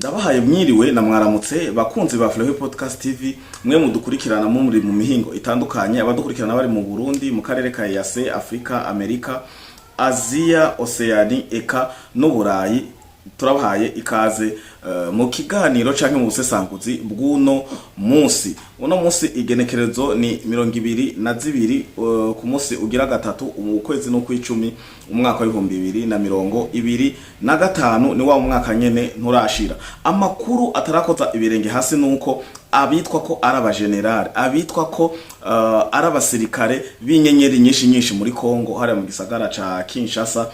Ndabahaye mwiriwe na mwaramutse, bakunzi ba Fleho Podcast TV, mwe mudukurikirana muri mu mihingo itandukanye, abadukurikirana bari mu Burundi, mu karere ka EAC, Afrika, Amerika, Aziya, Oceani eka n'Uburayi. Turabahaye ikaze mu kiganiro canke mu busesanguzi bw'uno munsi. Uno munsi igenekerezo ni 22, ku munsi ugira gatatu mu kwezi no kw'icumi, umwaka wa 2025. Ni wa mwaka nyene nturashira. Amakuru atarakoza ibirenge hasi nuko abitwa ko ari abagenerale, abitwa ko ari abasirikare b'inyenyeri nyinshi nyinshi muri Kongo, hariya mu gisagara ca Kinshasa,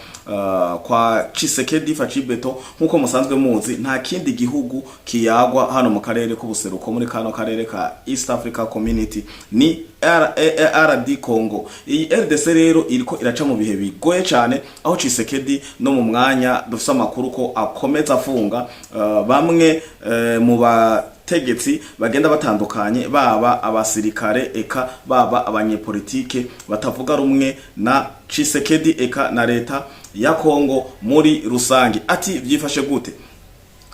kwa Tshisekedi Fatshi Béton. Nkuko musanzwe muzi, nta kindi gihugu kiyagwa hano mu karere k'ubuseruko, muri kano karere ka East Africa Community, ni RD Congo. Iyi RDC rero iriko iraca mu bihe bigoye cyane, aho Tshisekedi no mu mwanya dufise amakuru ko akomeza afunga bamwe mu bategetsi bagenda batandukanye, baba abasirikare eka baba abanyepolitike batavuga rumwe na Tshisekedi eka na leta ya Congo muri rusange. Ati vyifashe gute?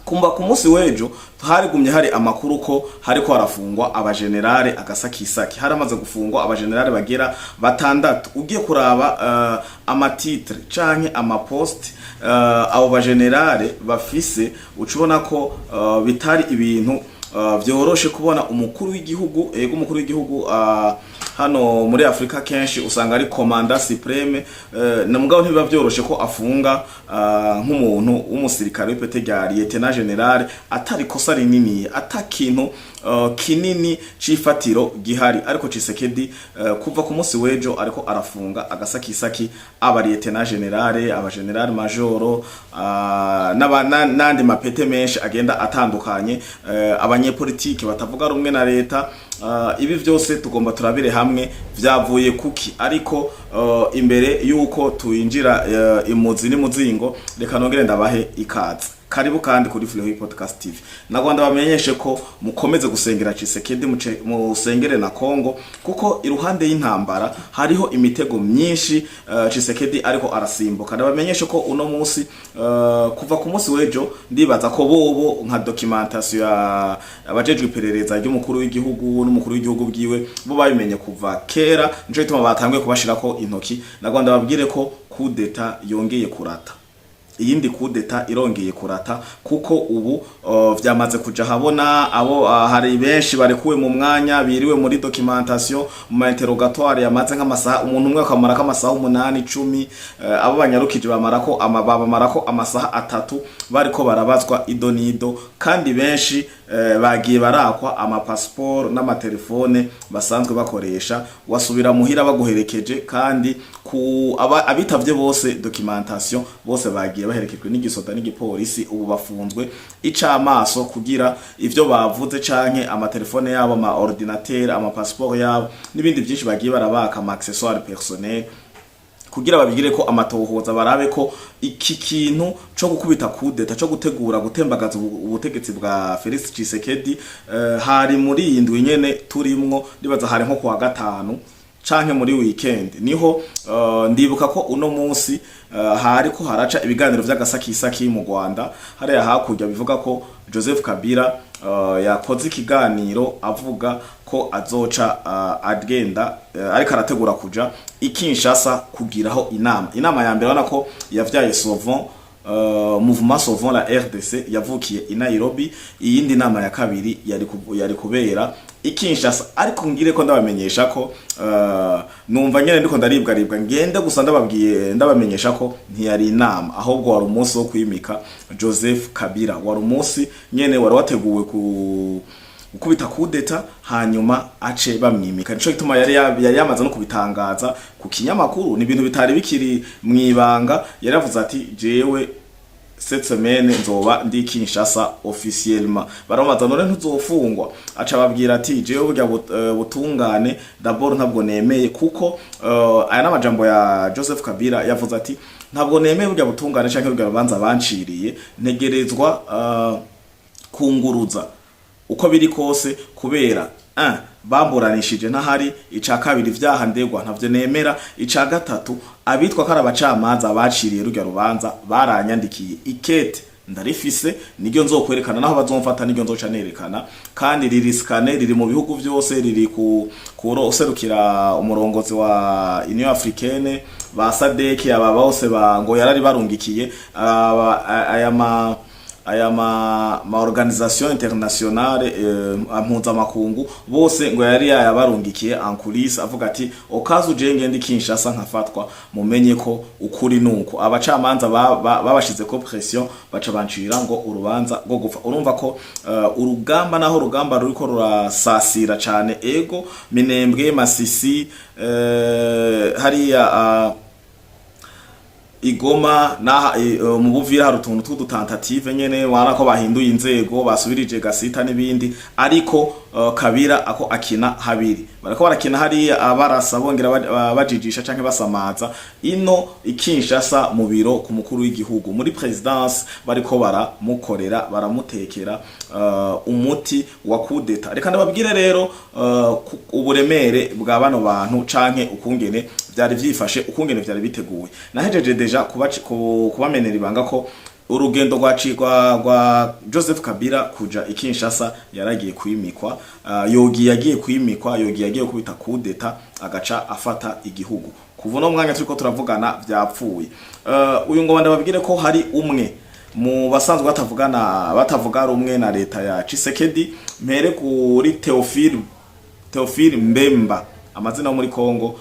Kumva ku munsi w'ejo harigumye hari amakuru ko hariko harafungwa abagenerale agasakisaki. Haramaze gufungwa abagenerale bagera batandatu. Ugiye kuraba amatitre canke amaposte abo bagenerale bafise, ucubona ko bitari ibintu vyoroshe kubona umukuru w'igihugu. Ego, umukuru w'igihugu hano muri Afrika kenshi usanga ari commandant suprême, na mugabo ntibiba vyoroshe ko afunga nk'umuntu w'umusirikare w'ipete rya lieutenant général, atari kosa rinini, ata kintu kinini c'ifatiro gihari. Ariko Tshisekedi kuva ku munsi w'ejo ariko arafunga agasakisaki aba lieutenant général, aba général major, n'andi mapete menshi agenda atandukanye, abanyepolitike batavuga rumwe na leta. Ibi vyose tugomba turabire hamwe vyavuye kuki. Ariko imbere yuko tuinjira imuzi n'imuzingo, reka nongere ndabahe ikaze. Karibu kandi kuri Fleury Podcast TV. Nagwanda bamenyeshe ko mukomeze gusengera Tshisekedi, musengere na Congo, kuko iruhande y'intambara hariho imitego myinshi Tshisekedi ariko arasimbuka. Ndabamenyeshe ko uno munsi, kuva ku munsi w'ejo, ndibaza ko bobo nka documentation ya abajejwe iperereza ry'umukuru w'igihugu n'umukuru w'igihugu bwiwe, bo babimenye kuva kera, nico gituma batanguye kubashirako intoki. Nagwanda babwire ko coup d'état yongeye kurata, iyindi kudeta irongeye kurata, kuko ubu vyamaze kuja habona abo hari benshi barekuwe mu mwanya biriwe muri documentation, mu ma interrogatoire yamaze nk'amasaha, umuntu umwe akamara k'amasaha 8, 10, abo banyarukije bamarako bamarako amasaha 3 bariko barabazwa ido nido. Kandi benshi bagiye barakwa amapasiporo n'amatelefone basanzwe bakoresha, wasubira muhira baguherekeje. Kandi ku abitavye bose documentation, bose bagiye baherekejwe n'igisoda n'igipolisi. Ubu bafunzwe icamaso kugira ivyo bavuze canke amatelefone yabo, ama ordinateur, ama passeport yabo n'ibindi byinshi bagiye barabaka, ama accessoires personnels, kugira babigire ko amatohoza, barabe ko iki kintu co gukubita kudeta, co gutegura gutembagaza ubutegetsi bwa Felix Tshisekedi, hari muri iyi ndwi nyene turimwo. Ndibaza hari nko kuwa gatanu canke muri weekend niho. Ndibuka ko uno munsi hari ko haraca ibiganiro vy'agasakisaki mu Rwanda hariya hakurya, bivuga ko Joseph Kabila yakoze ikiganiro avuga ko azoca agenda, ariko arategura kuja i Kinshasa kugiraho inama. Inama ya mbere urabona ko yavyaye Sauvons, Mouvement Sauvons la RDC, yavukiye i Nairobi. Iyindi nama ya kabiri yari kubera i Kinshasa. Ariko ngire ko ndabamenyesha ko numva nyene ndiko ndaribwa ribwa, ngende gusa ndababwiye, ndabamenyesha ko ntiyari inama, ahubwo wari umunsi wo kwimika Joseph Kabila. Wari umunsi nyene wari wateguwe ku gukubita kudeta, hanyuma ace bamwimika. Nico gituma yari yamaze no kubitangaza ku kinyamakuru, ni ibintu bitari bikiri mwibanga. Yaravuze ati: "Jewe cette semaine nzoba ndi Kinshasa officiellement." Baramubaza: "None ntuzofungwa?" Aca babwira ati: "Jewe burya butungane d'abord ntabwo nemeye." Kuko aya n'amajambo ya Joseph Kabila, yavuze ati: "Ntabwo nemeye burya butungane canke burya rubanza banciriye, ntegerezwa kunguruza uko biri kose, kubera un bamburanishije ntahari, ica kabiri ivyaha ndegwa ntavyo nemera, ica gatatu abitwa ko ari abacamanza baciriye rurya rubanza baranyandikiye ikete." Ndarifise, niryo nzokwerekana naho bazomfata, niryo nzoca nerekana, kandi riri scanné, riri mu bihugu vyose, riri ku kuro userukira umurongozi wa Union Africaine, ba SADC, aba bose ba ngo yarari barungikiye aya ma organisation internationale mpuzamakungu bose, ngo yari yayabarungikiye en coulisses, avuga ati: "Okazu je ngende Kinshasa nkafatwa, mumenye ko ukuri nuko abacamanza babashize ko pression, baca bancira ngo urubanza rwo gupfa." Urumva ko urugamba, naho urugamba ruriko rurasasira cane, ego Minembwe, Masisi, hariya igoma naha mu Buvira hari utuntu tw'udu tentatives nyene, wana ko bahinduye inzego, basubirije Gasita n'ibindi, ariko Kabira ako akina habiri, barako barakina hariya abarasa, bongera bajijisha canke basamaza ino ikinshasa mu biro ku mukuru w'igihugu muri présidence, bariko baramukorera, baramutekera umuti wa kudeta. Reka ndababwire rero uburemere bwa bano bantu canke ukungene vyari vyifashe, ukungene vyari biteguwe. Nahejeje déjà kubamenera ibanga ko urugendo rwa Joseph Kabila kuja i Kinshasa yaragiye kwimikwa, yogi yagiye kwimikwa, yogi yagiye kubita kudeta agaca afata igihugu. Kuva no mwanya turiko turavugana vyapfuye. Uyu ngo ndababwire ko hari umwe mu basanzwe batavugana, batavuga rumwe na leta ya Tshisekedi. Mpere kuri Theophile Mbemba, amazina yo muri Congo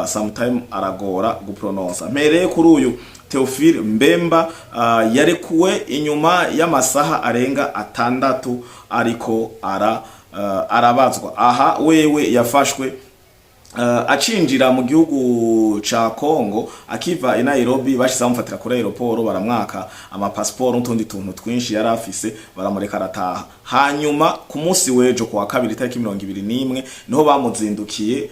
sometime aragora guprononsa. Mpereye kuri uyu Theophile Mbemba, yarekuwe inyuma y'amasaha arenga 6 ariko arabazwa. Aha wewe yafashwe acinjira mu gihugu ca Congo akiva i Nairobi, bashize bamufatira kuri aéroport, baramwaka amapasiporo n'utundi tuntu twinshi yari afise, baramureka arataha. Hanyuma ku munsi w'ejo kuwa kabiri tariki 21 niho bamuzindukiye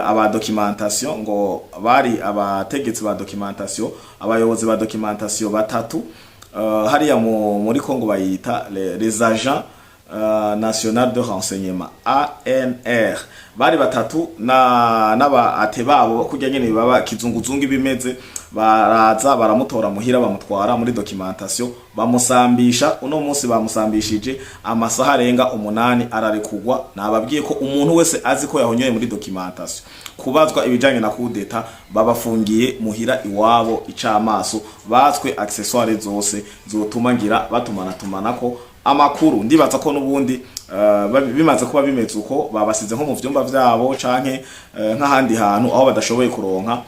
aba documentation, ngo bari abategetsi ba documentation, abayobozi ba documentation batatu, hariya muri Congo bayita les agents national de renseignement, ANR. Bari batatu na n'aba ate babo kurya nyene baba kizunguzungu bimeze, baraza baramutora muhira, bamutwara muri documentation, bamusambisha. Uno munsi bamusambishije amasaha arenga 8, ararekugwa. Nababwiye ko umuntu wese azi ko yahonyoye muri documentation kubazwa ibijanye na kudeta, babafungiye muhira iwabo icamaso, batswe accessoires zose zotuma ngira batumana tumanako amakuru. Ndibaza ko n'ubundi bimaze kuba bimeze uko, babasize nko mu vyumba vyabo canke nk'ahandi hantu aho badashoboye kuronka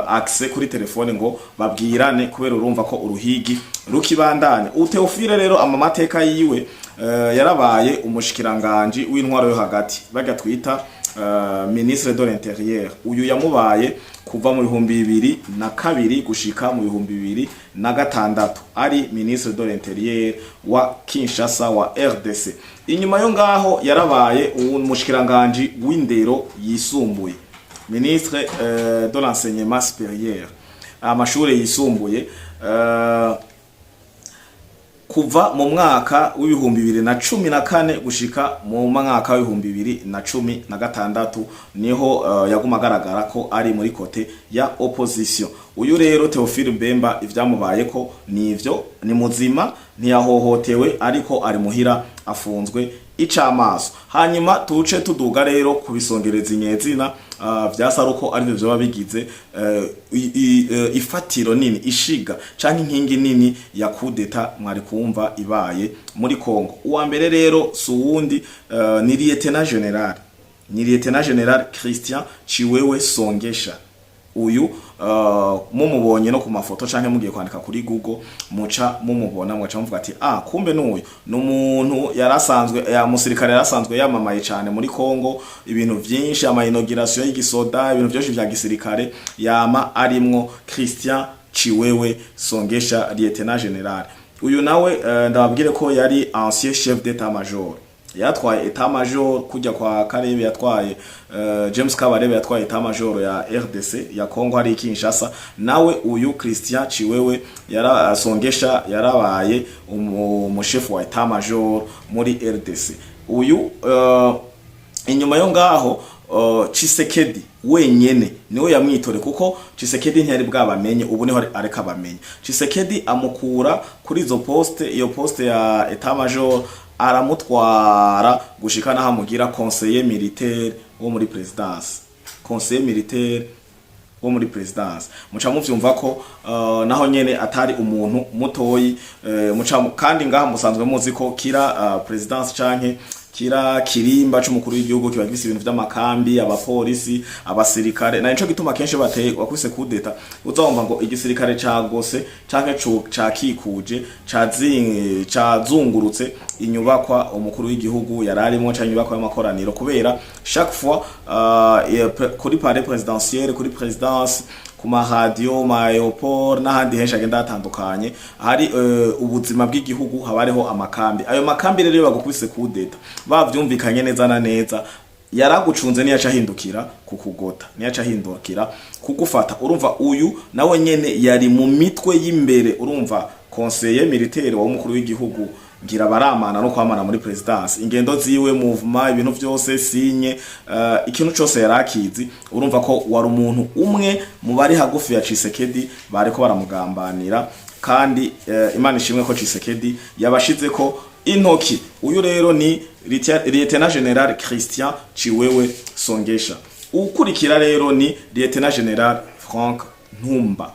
accès kuri telefone ngo babwirane, kubera urumva ko uruhigi rukibandanya. Theophile rero, ama mateka yiwe, yarabaye umushikiranganje w'intwaro yo hagati, bajya twita ministre de l'Intérieur. Uyu yamubaye kuva mu 2002 gushika mu 2006, ari ministre de l'Intérieur wa Kinshasa, wa RDC. Inyuma yo ngaho yarabaye umushikiranganje w'indero yisumbuye, ministre de l'Enseignement supérieur, amashuri yisumbuye, kuva mu mwaka w'2014 gushika mu mwaka w'2016, niho yaguma agaragara ko ari muri côté ya opposition. Uyu rero Theophile Mbemba, ivyamubayeko nivyo, ni muzima, ntiyahohotewe, ariko ari muhira afunzwe icamaso. Hanyuma tuce tuduga rero kubisongereza inyezina vyasa ruko arivyo vyoba bigize ifatiro nini, ishiga canke inkingi nini ya kudeta mwari kumva ibaye muri Congo. Uwa mbere rero si uwundi, ni lieutenant général Christian Chiwewe Songesha. Uyu mumubonye no ku mafoto canke mugiye kwandika kuri Google muca mumubona, mugaca muvuga ati: "Ah, kumbe n'uyu ni umuntu yarasanzwe ya musirikare yarasanzwe yamamaye cyane muri Congo, ibintu vyinshi, ama inauguration y'igisoda, ibintu byinshi vya gisirikare yama arimwo." Christian Chiwewe Songesha, lieutenant général. Uyu nawe ndababwire ko yari ancien chef d'état major, yatwaye état major kujya kwa Karebe, yatwaye James Kabarebe yatwaye état major ya RDC, ya Congo, hari Kinshasa. Nawe uyu Christian Chiwewe yarasongesha, yarabaye umushefu wa état major muri RDC. Uyu inyuma yo ngaho Tshisekedi Wenyene niwe yamwitore, kuko Tshisekedi ntiyari bwabamenye. Ubu niho areka abamenye. Tshisekedi amukura kuri izo poste, iyo poste ya état major, aramutwara gushika naho amugira conseiller militaire wo muri présidence, conseiller militaire wo muri présidence. Muca muvyumva ko naho nyene atari umuntu mutoyi. Muca kandi ngaha musanzwe muzi ko kira présidence canke kira kirimba c'umukuru w'igihugu kiba gifise ibintu vy'amakambi, abapolisi, abasirikare. Na nico gituma kenshi bateye wakuse coup d'état, uzumva ngo igisirikare cagose canke cakikuje, cazungurutse inyubakwa umukuru w'igihugu yararimo canke inyubakwa y'amakoraniro, kubera chaque fois kuri palais présidentiel, kuri présidence, ku maradiyo, ma aéroport n'ahandi henshi agenda hatandukanye hari ubuzima bw'igihugu, haba hariho amakambi. Ayo makambi rero, iyo bagukubise coup d'état bavyumvikanye neza na neza, yaragucunze niyaca ahindukira kukugota, niyaca ahindukira kugufata. Urumva uyu nawe nyene yari mu mitwe y'imbere. Urumva conseiller militaire wa umukuru w'igihugu, ngira baramana no kwamana muri présidence, ingendo ziwe, mouvement, ibintu vyose, sinye ikintu cose yarakizi. Urumva ko wari umuntu umwe mu bari hagufi ya Tshisekedi bariko baramugambanira. Kandi Imana ishimwe ko Tshisekedi yabashizeko intoki. Uyu rero ni Lieutenant Général Christian Chiwewe Songesha. Ukurikira rero ni Lieutenant Général Frank Ntumba.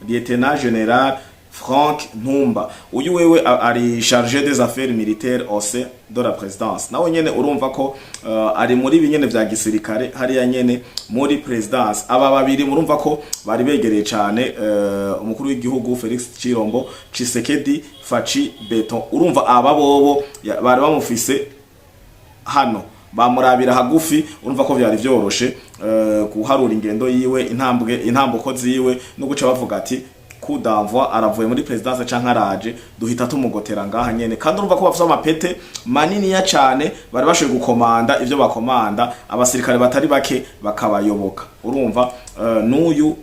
Lieutenant Général Frank Ntumba, uyu wewe ari chargé des affaires militaires au sein de la présidence. Nawe nyene urumva ko ari muri binyene vya gisirikare hariya nyene muri présidence. Aba babiri murumva ko bari begereye cane umukuru w'igihugu Felix Tshilombo Tshisekedi Fatshi Béton. Urumva aba bobo bari bamufise hano, bamurabira hagufi. Urumva ko vyari vyoroshe guharura ingendo yiwe, intambwe, intambuko ziwe, no guca bavuga ati coup d'envoi, aravuye muri présidence canke araje, duhita tumugotera ngaha nyene. Kandi urumva ko bafise amapete maniniya cane, bari bashoboye gukomanda ivyo bakomanda, abasirikare batari bake bakabayoboka. Urumva n'uyu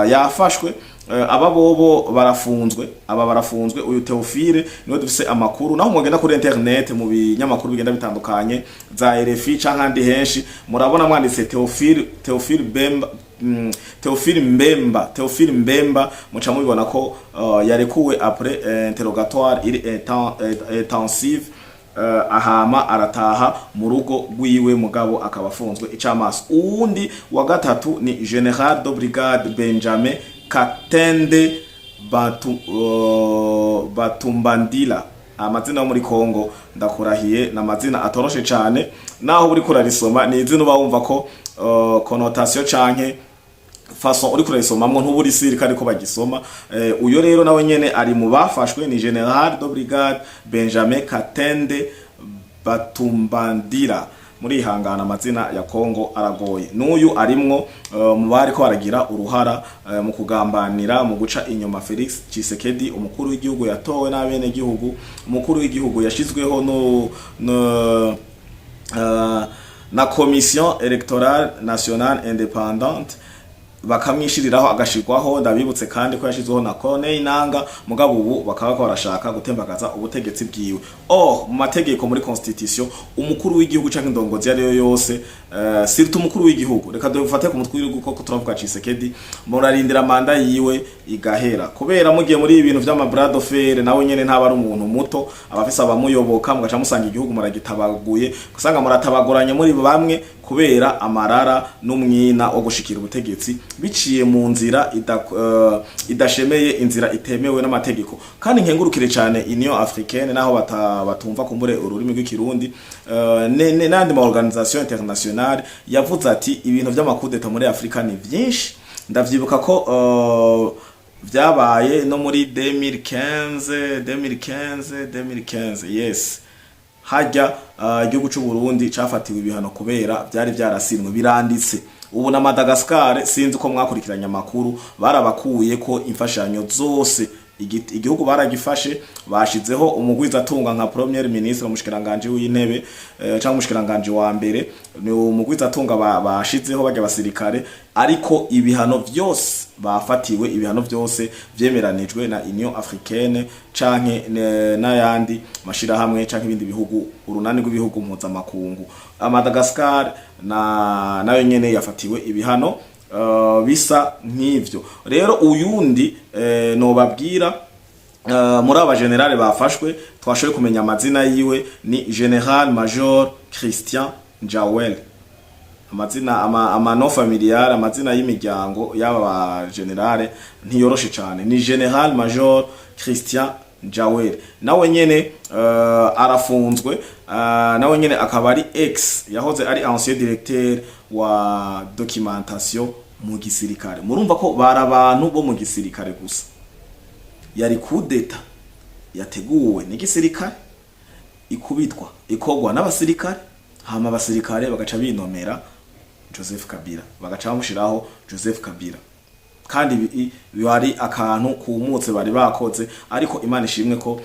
yafashwe. Aba bobo barafunzwe, aba barafunzwe. Uyu Theophile niwe dufise amakuru, naho mugenda kuri internet, mu binyamakuru bigenda bitandukanye, za RFI canke ahandi henshi, murabona mwanditse Theophile, Theophile Bemba, Theophile Mbemba, Theophile Mbemba, muca mubibona ko yarekuwe après interrogatoire iri intensive, ahama arataha mu rugo rwiwe, mugabo akaba afunzwe icamaso. Uwundi wa gatatu ni Général de Brigade Benjamin Katende Batumbandila. Amazina yo muri Congo, ndakurahiye, ni amazina atoroshe cane. Naho uri kurarisoma, ni izina uba wumva ko connotation canke façon uri kurarisomamwo ntuburi sirika ariko bagisoma. Uyo rero nawe nyene ari mu bafashwe, ni Général de Brigade Benjamin Katende Batumbandira. Murihangana, amazina ya Kongo aragoye. N'uyu arimwo mu bari ko baragira uruhara mu kugambanira, mu guca inyuma Felix Tshisekedi, umukuru w'igihugu yatowe n'abene gihugu, umukuru w'igihugu yashizweho no na Commission électorale nationale indépendante, bakamwishiriraho agashirwaho. Ndabibutse kandi ko yashizweho na Corneille Nanga, mugabo ubu bakaba ko barashaka gutembagaza ubutegetsi bwiwe. Or mu mategeko, muri constitution, umukuru w'igihugu canke indongozi yari yo yose, surtout umukuru w'igihugu, reka dufate ku mutwe w'igihugu koko turavuga Tshisekedi, murarindira manda yiwe igahera, kubera mugiye muri ibi bintu vy'ama bras de fer, nawe nyene ntaba ari umuntu muto, abafise abamuyoboka, mugaca musanga igihugu muragitabaguye, usanga muratabaguranye muri bamwe kubera amarara n'umwina wo gushikira ubutegetsi biciye mu nzira idashemeye, inzira itemewe n'amategeko. Kandi nkengurukire cyane Union Africaine, naho batumva kumbure ururimi rw'ikirundi, n'andi ma organisation internationale yavuze ati ibintu vy'ama coups d'état muri Afrika ni vyinshi. Ndavyibuka ko vyabaye no muri 2015, 2015, 2015, yes, hajya igihugu c'u Burundi cafatiwe ibihano kubera vyari vyarasinwe, biranditse. Ubu na Madagascar, sinzi ko mwakurikiranye amakuru, barabakuye ko imfashanyo zose. Igihugu baragifashe, bashizeho umugwizatunga nka premier ministre, umushikiranganje w'intebe cyangwa umushikiranganje wa mbere, ni umugwizatunga bashizeho bajya basirikare. Ariko ibihano vyose bafatiwe, ibihano vyose vyemeranijwe na Union Africaine canke n'ayandi mashirahamwe canke ibindi bihugu, urunani rw'ibihugu mpuzamakungu. Madagascar na nayo nyene yafatiwe ibihano bisa nk'ivyo. Rero uyundi nobabwira muri aba général bafashwe twashoboye kumenya amazina yiwe ni Général Major Christian Njawel. Amazina ama nom familial, amazina y'imiryango y'aba ba général ntiyoroshe cyane. Ni Général Major Christian Njawel, nawe nyene arafunzwe. Nawe nyene akaba ari ex, yahoze ari ancien directeur wa documentation mu gisirikare. Murumva ko bari abantu bo mu gisirikare gusa. Yari coup d'état yateguwe n'igisirikare, ikubitwa ikorwa n'abasirikare, hama abasirikare bagaca binomera Joseph Kabila, bagaca bamushiraho Joseph Kabila. Kandi bari akantu kumutse bari bakoze. Ariko Imana ishimwe ko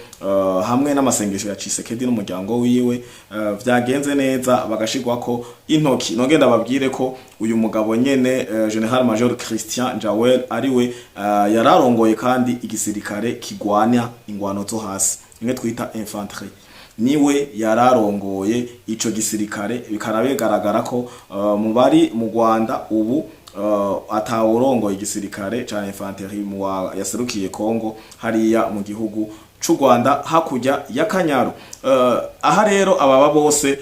hamwe n'amasengesho ya Tshisekedi n'umuryango wiwe vyagenze neza, bagashirwako intoki. Nongenda ndababwire ko uyu mugabo nyene Général Major Christian Njawel ariwe yararongoye kandi igisirikare kigwanya ingwano zo hasi, imwe twita infanterie. Niwe yararongoye ico gisirikare. Bikaba bigaragara ko mu bari mu Rwanda ubu atawurongoye igisirikare ca infanterie mu yaserukiye Congo hariya mu gihugu c'u Rwanda hakurya ya Kanyaru. Aha rero ababa bose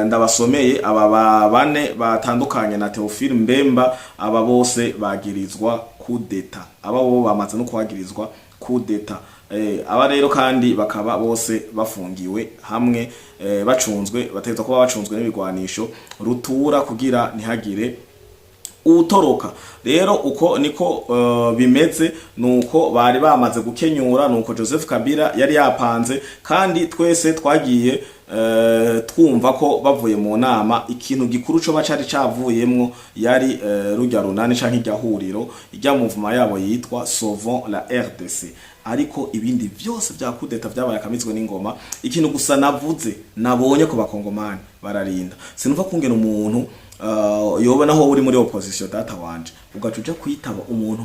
ndabasomeye, aba bane batandukanye na Theophile Mbemba, aba bose bagirizwa coup d'état. Aba bo bamaze no kuhagirizwa coup d'état. Aba rero kandi bakaba bose bafungiwe hamwe, bacunzwe, bategetswe kuba bacunzwe n'ibigwanisho rutura kugira ntihagire utoroka. Rero uko niko bimeze, nuko bari bamaze gukenyura, nuko Joseph Kabila yari yapanze. Kandi twese twagiye twumva ko bavuye mu nama, ikintu gikuru co bacari cavuyemwo yari rujya runani canke irya huriro, irya mouvement yabo yitwa Sauvons la RDC. Ariko ibindi vyose vya coup d'état vyabaye akamizwe n'ingoma. Ikintu gusa navuze nabonye ku Bakongomani, bararinda. Sinumva kungena umuntu yoba naho uri muri opposition, data wanje, ugaca uja kwitaba umuntu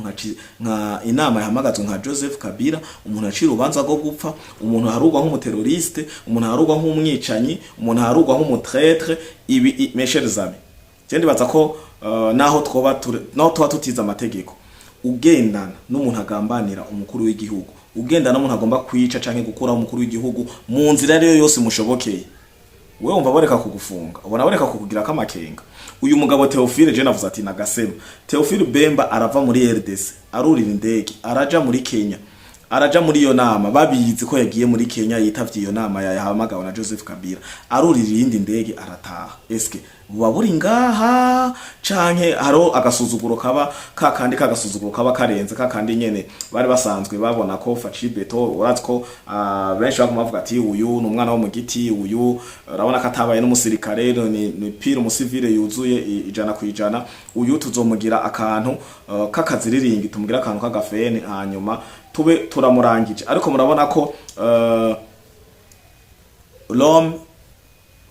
nka inama yahamagazwe nka Joseph Kabila, umuntu acira urubanza rwo gupfa, umuntu harugwa nk'umu terroriste, umuntu harugwa nk'umwicanyi, umuntu harugwa nk'umu traître. Ibi, mes chers amis, je ndibaza ko naho twoba naho tuba tutize amategeko, ugendana n'umuntu agambanira umukuru w'igihugu, ugendana n'umuntu agomba kwica canke gukuraho umukuru w'igihugu mu nzira ariyo yose mushobokeye, wewe wumva bareka kugufunga? Ubona bareka kukugira kamakenga? Uyu mugabo Theophile, je navuze ati nagasema Theophile Bemba arava muri RDC, arurira indege, araja muri Kenya, araja muri iyo nama babizi ko yagiye muri Kenya yitavye iyo nama yahamagawe na Joseph Kabila, arurira iyindi ndege, arataha. Eske buba buri ngaha canke haro agasuzuguro kaba kakandi kagasuzuguro kaba karenze kakandi nyene bari basanzwe babona ko Fatshi Béton? Urazi ko benshi baguma bavuga ati uyu ni umwana wo mu giti, uyu urabona ko atabaye n'umusirikare, ni pire umusivile yuzuye 100%. Uyu tuzomugira akantu k'akaziriringi, tumugira akantu k'agafeni, hanyuma tube turamurangije. Ariko murabona ko l'homme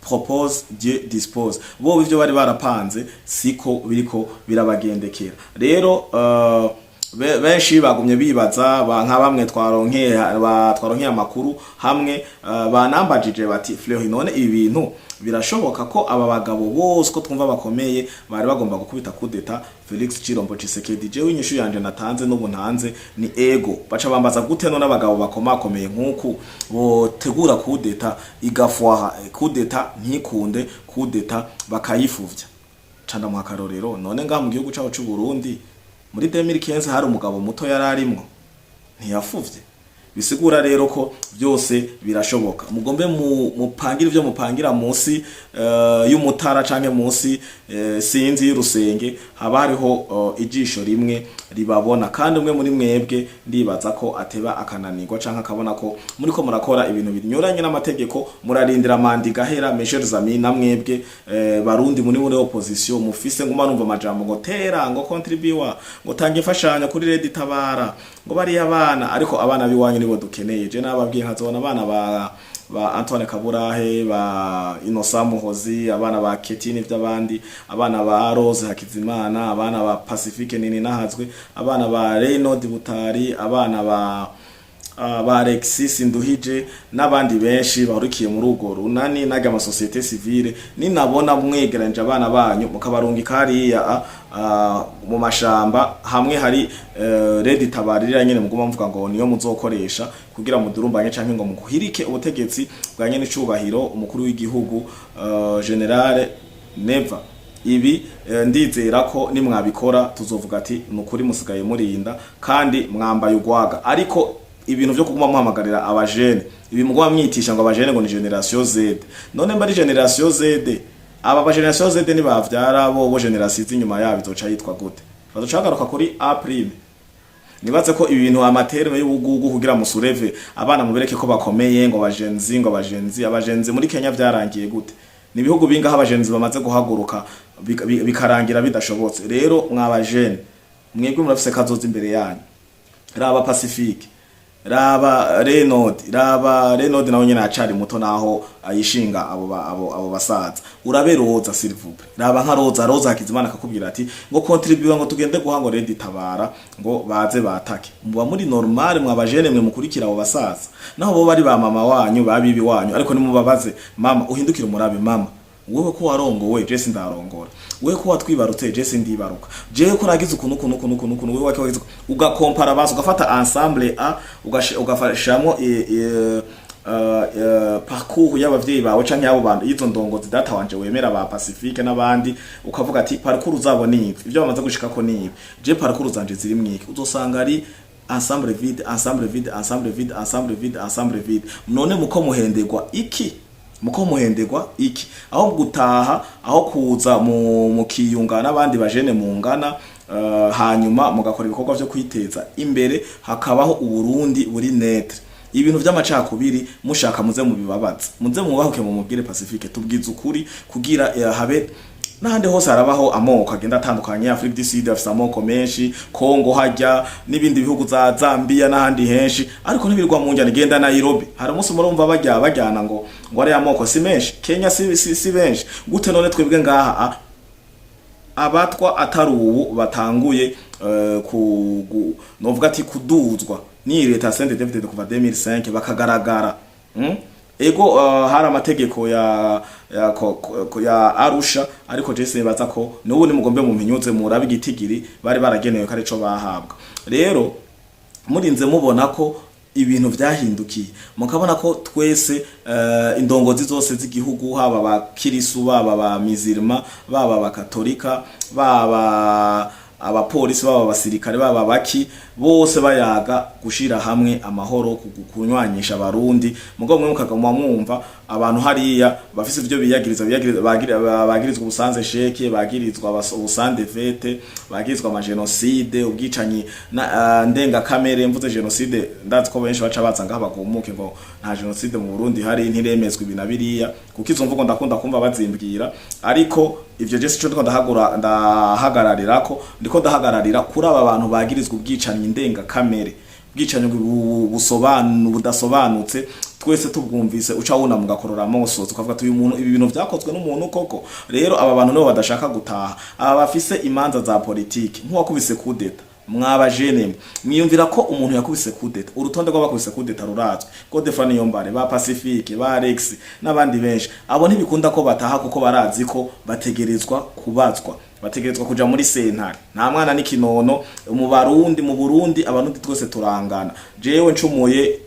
propose, Dieu dispose. Bo ivyo bari barapanze siko biriko birabagendekera. Rero benshi bagumye bibaza nka bamwe twaronkeye amakuru hamwe, banambajije bati: "Fleury, none ibi bintu birashoboka ko aba bagabo bose ko twumva bakomeye bari bagomba gukubita coup d'état Felix Chilombo Tshisekedi?" Jewe inyishu yanje natanze n'ubu ntanze ni ego. Baca bambaza: "Gute none abagabo bakomakomeye nk'uku botegura coup d'état igafwaha, coup d'état ntikunde, coup d'état bakayifuvya?" Canda mu akarorero: none ngaha mu gihugu cacu c'u Burundi muri 2015 hari umugabo muto yari arimwo, ntiyafuvye? Bisigura rero ko byose birashoboka. Mugombe mupangira ivyo mupangira munsi y'umutara canke munsi sinzi y'urusenge, haba hariho ijisho rimwe ribabona. Kandi umwe muri mwebwe ndibaza ko ateba akananirwa canke akabona ko muriko murakora ibintu binyuranye n'amategeko, murarindira manda igahera. Mes chers amis, na mwebwe Barundi muri opposition mufise, nguma numva amajambo ngo tera, ngo contribua, ngo tanga imfashanyo kuri Red Tabara, ngo Ngo bariya abana, ariko abana b'iwanyu nibo dukeneye. Je nababwiye nkazobona abana ba Antoine Kaburahe, ba Innocent Muhozi, abana ba Ketini vy'abandi, abana ba Rose Hakizimana, abana ba Pacifique Nini Nahazwe, abana ba Reynold Butari, abana ba Alexis Nduhije n'abandi benshi bahurikiye muri urwo runani n'aga ama société civile. Ninabona mwegeranje abana banyu mukabarungika hariya mu mashamba hamwe hari Red Tabarira nyene muguma mvuga ngo niyo muzokoresha kugira mudurumbanye canke ngo muguhirike ubutegetsi bwa nyene icubahiro umukuru w'igihugu, Général Neva. Ibi ndizera ko nimwabikora tuzovuga ati nukuri musigaye murinda kandi mwambaye ugwaga. Ariko ibintu vyo kuguma muhamagarira abajene, ibi muguma mwitisha ngo abajene ngo ni génération Z, none mba ari génération Z, aba ba génération Z nibavyara bo génération inyuma yabo izoca yitwa gute? Bazoca bagaruka kuri A prime. Nibaze ko ibintu ama termes y'ubugugu kugira musureve abana, mubereke ko bakomeye, ngo abagenzi, ngo abagenzi, abagenzi muri Kenya vyarangiye gute? Ni ibihugu bingaho abagenzi bamaze guhaguruka bikarangira bidashobotse? Rero mwabajene mwebwe murafise kazoza imbere yanyu. Raba Pacifique, raba Renaud, raba Renaud nawe nyene acari muto naho ayishinga abo basaza. Urabe Roza, s'il vous plaît, raba nka Roza, Roza Hakizimana akakubwira ati ngo contribue, ngo tugende guha ngo Red Tabara ngo baze batake. Muba muri normal mwabajene mwe mukurikira abo basaza, naho bo bari ba mama wanyu, ba bibi wanyu? Ariko nimubabaze mama, uhindukire umurabe mama: wewe ko warongowe, je sindarongora; wewe ko watwibarutse, je sindibaruka; jewe ko nagize ukuntu ukuntu ukuntu ukuntu ukuntu, wewe wake wagize. Ugakompara basi, ugafata ensemble a ugafashamwo parcours y'abavyeyi bawe canke y'abo bantu, y'izo ndongozi data wanje wemera, ba Pacifique n'abandi, ukavuga ati parcours zabo ni ibi, ivyo bamaze gushikako ni ibi, je parcours zanje ziri mwiki. Uzosanga ari ensemble vide, ensemble vide, ensemble vide, ensemble vide, ensemble vide. None muko muhenderwa iki? Muko muhenderwa iki? Aho gutaha, aho kuza mu mukiyunga n'abandi bajene mungana, hanyuma mugakora ibikorwa vyo kwiteza imbere, hakabaho Uburundi buri neutre. Ibintu vy'amacakubiri mushaka muze mubibabaza, muze mubahuke, mumubwire Pacifique tubwize ukuri kugira habe n'ahandi hose harabaho amoko agenda atandukanye. Afrique du Sud afise amoko menshi, Congo hajya n'ibindi bihugu za Zambia n'ahandi henshi, ariko ntibirirwa mu njyana. Igenda Nairobi, hari umunsi murumva bajya bajyana ngo ari amoko si menshi? Kenya si benshi gute? None twebwe ngaha abatwa atari ubu batanguye novuga ati kuduzwa ni leta ya CNDD-FDD kuva 2005 bakagaragara? Ego, hari amategeko ya Arusha, ariko je nibaza ko nubu nimugombe mu mpinyuze murabe igitigiri bari baragenewe ko arico bahabwa. Rero murinze mubona ko ibintu vyahindukiye, mukabona ko twese indongozi zose z'igihugu, haba abakirisu, baba ba mizirima, baba abakatolika, baba abapolisi, baba abasirikare, baba baki, bose bayaga gushira hamwe amahoro, kunywanisha Abarundi, mugabo mwe mukaguma mwumva abantu hariya bafise ivyo biyagiriza, biyagiriza bagirizwa ubusanze sheke, bagirizwa ubusande vete, bagirizwa ama génocide, ubwicanyi na ndengakamere. Mvuze génocide, ndazi ko benshi baca baza ngaha bagumuke ngo nta génocide mu Burundi hari, ntiremezwa ibi na biriya, kuko izo mvugo ndakunda kumva bazimbwira. Ariko ivyo je sico ndiko ndahagura, ndahagararirako. Ndiko ndahagararira kuri aba bantu bagirizwa ubwicanyi ndengakamere, ubwicanyi budasobanutse. Twese tubwumvise uca wuna mugakorora amosozi, ukavuga ati uyu muntu, ibi bintu vyakozwe n'umuntu koko. Rero aba bantu nibo badashaka gutaha, aba bafise imanza za politiki nk'uwakubise kudeta. Mwabajene mwiyumvira ko umuntu yakubise kudeta, urutonde rw'abakubise kudeta rurazwi: Godefroid Niyombare, ba Pacifique, ba Alex n'abandi benshi. Abo ntibikunda ko bataha kuko barazi ko bategerezwa kubazwa, bategerezwa kuja muri sentare. Nta mwana n'ikinono mu Barundi. Mu Burundi Abarundi twese turangana. Jewe ncumuye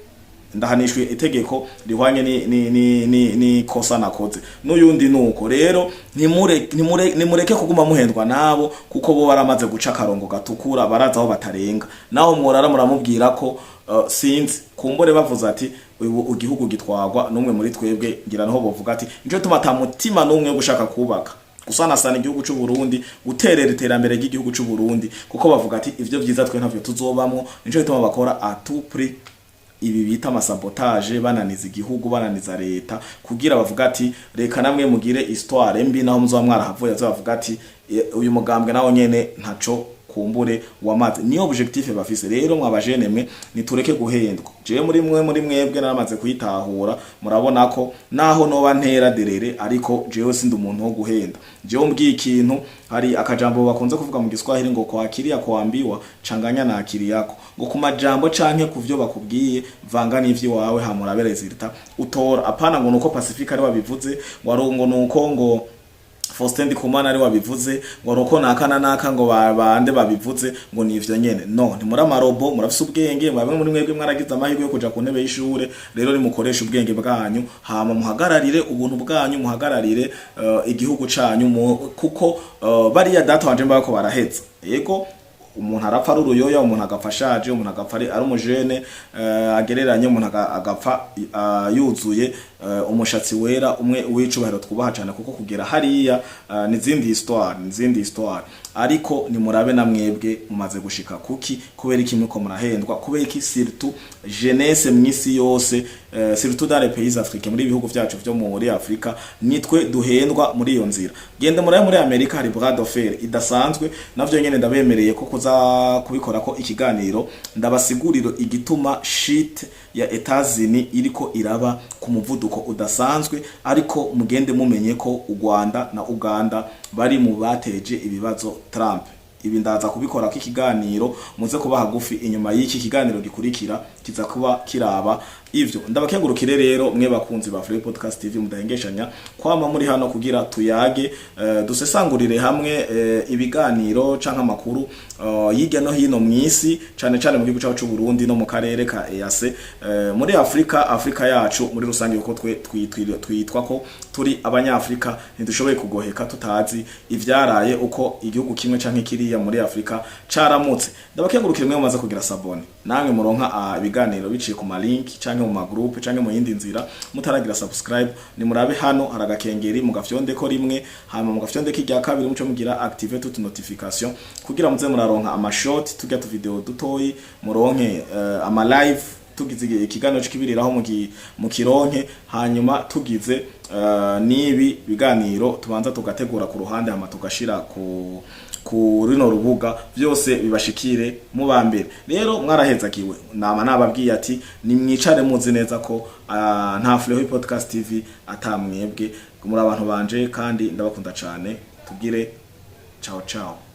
ndahanishwe itegeko rihwanye ni kosa nakoze, n'uyundi nuko. Rero nimureke kuguma muhendwa nabo, kuko bo baramaze guca akarongo gatukura, baraza aho batarenga. Naho mworara muramubwira ko sinzi kumbure bavuze ati ubu igihugu gitwagwa n'umwe muri twebwe, ngira naho bovuga ati nico tuma ata mutima n'umwe wo gushaka kubaka, gusanasana igihugu c'u Burundi, guterera iterambere ry'igihugu c'u Burundi, kuko bavuga ati ivyo vyiza twe ntavyo tuzobamwo. Nico gituma bakora à tout prix ibi bita ama sabotage, bananiza igihugu, bananiza leta, kugira bavuga ati reka namwe mugire histoire mbi, naho muzoba mwarahavuye bavuga ati uyu mugambwe nawo nyene ntaco. Kumbure wamaze niyo objectif bafise. Rero mwabajene mwe, nitureke guhendwa. Jewe muri mwe, muri mwebwe naramaze kuyitahura. Murabona ko naho noba ntera derere, ariko jewe sindi umuntu wo guhenda. Jewe mbwiye ikintu, hari akajambo bakunze kuvuga mu Giswahili ngo "Kwa akili ya kuambiwa changanya na akili yako", ngo ku majambo canke ku vyo bakubwiye vanga n'ivyiwawe, hamurabe résultat utora. Apana ngo nuko Pacifique ari wabivuze, ngo ari ngo nuko ngo Faustin Ndikumana ari wabivuze, ngo nuko naka na naka ngo bande babivuze, ngo nivyo nyene. No ntimuri amarobo, murafise ubwenge. Bamwe muri mwebwe mwaragize amahirwe yo kuja ku ntebe y'ishure. Rero nimukoresha ubwenge bwanyu, hama muhagararire ubuntu bwanyu, muhagararire igihugu canyu, kuko bariya data wanje mbako baraheza. Yego, umuntu arapfa ari uruyoya, umuntu agapfa ashaje, umuntu agapfa ari umujene agereranye, umuntu agapfa yuzuye umushatsi wera, umwe w'icubahiro twubaha cyane, kuko kugera hariya nizindi histoire, nizindi histoire. Ariko nimurabe na mwebwe mumaze gushika kuki? Kubera iki muriko murahendwa? Kubera iki surtout jeunesse mw'isi yose, surtout dans les pays africains, muri ibihugu vyacu vyo muri Afrika, nitwe duhendwa muri iyo nzira? Gende murabe muri Amerika, hari bras de fer idasanzwe. Navyo nyene ndabemereye ko kuza kubikora ko ikiganiro, ndabasigurira igituma shit ya Etazini iriko iraba ku muvuduko udasanzwe. Ariko mugende mumenye ko u Rwanda na Uganda bari mu bateje ibibazo Trump. Ibi ndaza kubikora ko ikiganiro, muze kuba hagufi inyuma y'iki kiganiro gikurikira kiza kuba kiraba ivyo. Ndabakengurukire rero mwe bakunzi ba Free Podcast TV mudahengeshanya kwama muri hano kugira tuyage, dusesangurire hamwe ibiganiro canke amakuru hirya no hino mw'isi, cane cane mu gihugu cacu c'u Burundi no mu karere ka EAC, muri Afrika, Afrika yacu muri rusange, kuko twe twitwa ko turi Abanyafrika, ntidushoboye kugoheka tutazi ivyaraye, uko igihugu kimwe canke kiriya muri Afrika caramutse. Ndabakengurukire mwe mumaze kugira s'abonner, namwe muronka ibiganiro biciye ku ma link canke mu ma groupe canke mu yindi nzira. Mutaragira subscribe, ni murabe hano hari agakengeri, mugafyondeko rimwe, hanyuma mugafyondeko irya kabiri, muce mugira activer toute notification kugira muze muraronka ama short, tujya tu video dutoyi, muronke ama live tugize ikiganiro cikibiriraho mu kironke, hanyuma tugize nibi biganiro tubanza tugategura ku ruhande, hama tugashira ku rino rubuga, byose bibashikire mu bambere. Rero mwarahezagiwe. Nama nababwiye ati nimwicare muzi neza ko nta Fleury Podcast TV atamwebwe. Muri abantu banje kandi ndabakunda cane. Tugire ciao ciao.